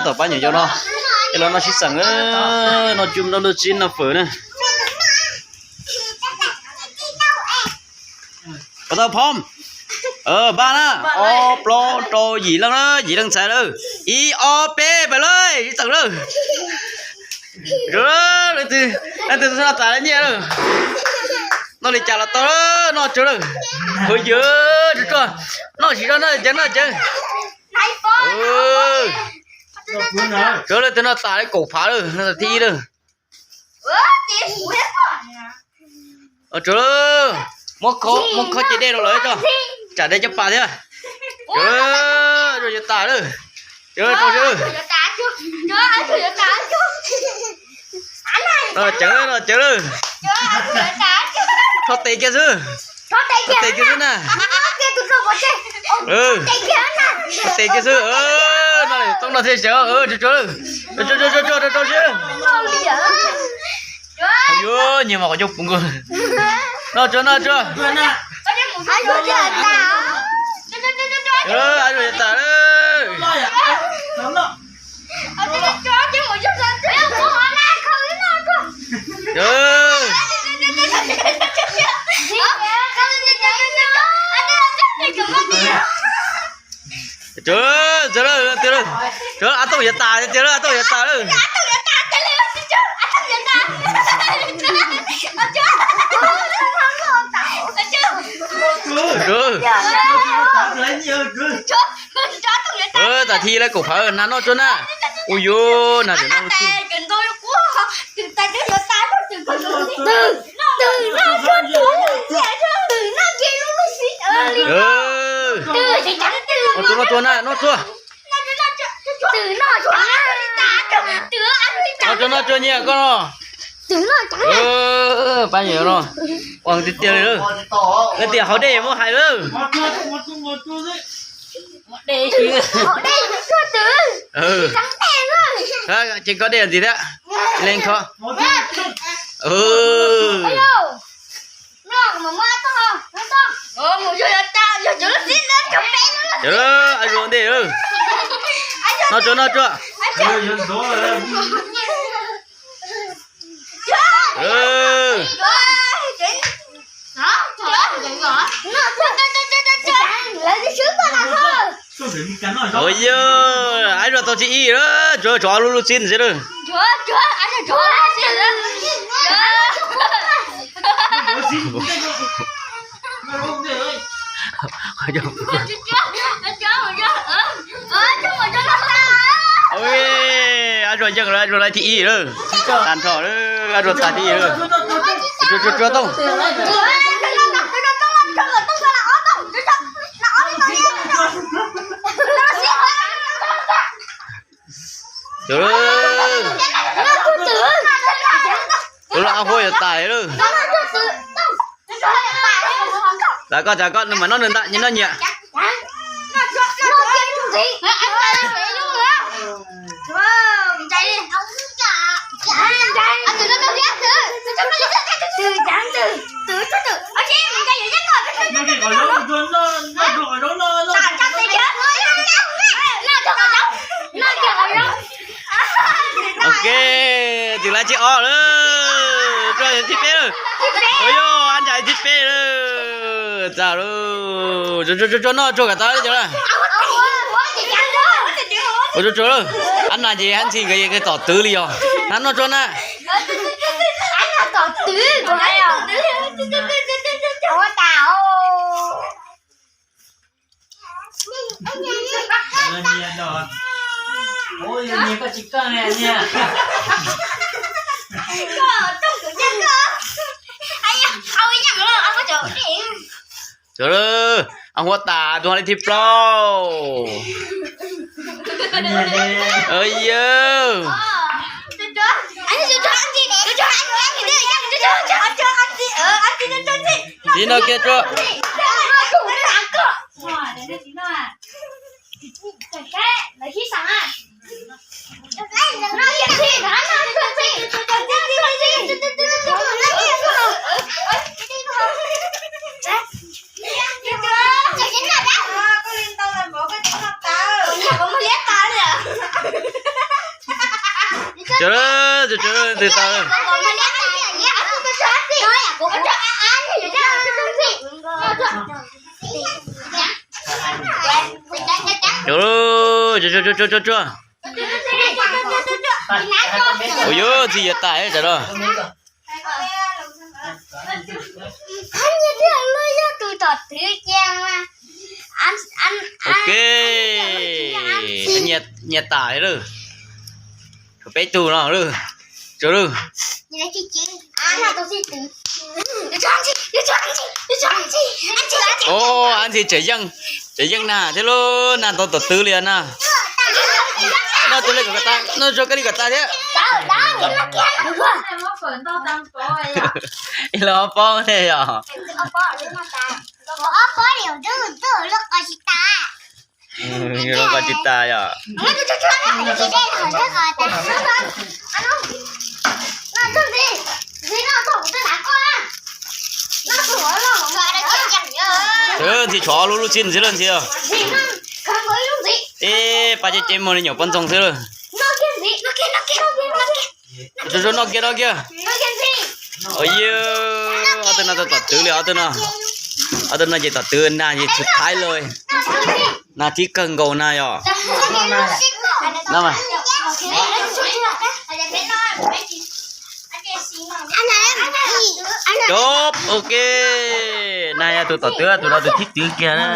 Tom pab nyuam yaus no, es los noj sib xeem, noj cub nroj luj txib noj fawm na. Pov tau phom, npaj na, ob plaub rau yim leej na, yim leej ntxhais lawm, ib ob peb pais lawm sib xeem lawm. Leej twg noj tas lawm nyiaj lawm. Noj li cas los tau, noj tsuag lawm. Hwv yawg, tsuag tsuag, noj tsis tau noj ceev noj ceev. Tsuag lawm, twb noj tas li kaum phav lawm, noj tas thib ib lawm. Tsuag lawm, muab khob, muab khob ce dej rau lawv tso, tsam dej coj pas thiab. Tsuag lawm, yuav tas lawm. Tsuag lawm, tsuag lawm. Noj ceev lawm, noj ceev lawm. Rho tes kiag xwb. Rho tes kiag xwb na. Rho tes kiag xwb. Noj li toob no thiaj sawv, tsuag tsuag lawm. Tsuag tsuag tsuag tsuag tsuag tsuag. Yuav nyiag mas qhov ncauj puv nkaus. Noj tsuag, noj tsuag. Yuav tas lawm. Tsuag, tsuag lawm, tsuag lawm. Tsuag, a tooj yuav tas tiag lawm, a tooj yuav tas lawm. Tsuag. Tam thib lawv kaum phav na, noj tsuag na. Ua yuav na, tam no. Noj tsuag, noj tsuag na, noj tsuag. Noj tsuag, noj tsuag nyiaj koj no. Pab nyuam no, ua tiag tiag li lawm. Leej twg haus dej muab hais lawm. Ces koj dej ntxiv thiab, leej kho. Cov lawm, a zuag ntej lawm. Noj tsuag, noj tsuag. Ua yog, a zuag tau thib ib lawm, tsuag tsuag ob lub lub xib ntxiv lawm. A zuag yeej lawm, a zuag lawv thib ib lawm. Tag nrho lawm, a zuag tas thib ib lawm. Tsuag, tsuag, tsuag tooj. Tsuag lawm, a huab yuav tas lawm. Txav koj, txav koj, nws mam noj nws ntag, nyias noj nyias. Ok, twb lawv thib ob lawm, tsuag thib peb lawm. Ua yog, a ntsa thib peb lawm. Txav lawm, tsuag, tsuag, tsuag, noj tsuag kom tau cov lawm. Ua tsuag tsuag lawm, a nas ces hab ntxhi nkawd yeej tom twv li os. Noj tsuag na. Tsuag lawm, a huab tas, tus hauv li thib plaub. Yawg. Thib no kiag tsuag. Tau lawm, tau lawm, tau lawm. Tsuag, tsuag, tsuag, tsuag, tsuag. Ua yuav txiv yuav tas tsam no. Ok, nyias tas li lawm. Tshuav peb tug no lawm. Tsuag lawm. Ov, ab ntxhi tseem yeej, tseem yeej nag thiab lauj, nag ntau tom twv li na. Noj tus li kom tas, noj zoo kab li kom tas thiab. Ib los ob pob ne yog. Zoo koj tsis tas yom. Ntxhi tshuav lub lub txhij ntxhi lawm ntxhi. Ib pab ceb ceb muag li nyuam poj ntxoog xwb lawm. Zoo zoo noj kiag noj kiag. Ua yuav, ob tug no tau tom twv li ob tug no. Ob tug no ces tom twv nag ces tsis thaiv lawm. Nag thib kawg nkaus na yom. Cov, ok. Nag yog tus tom twv, tus no tus thib twv kiag na.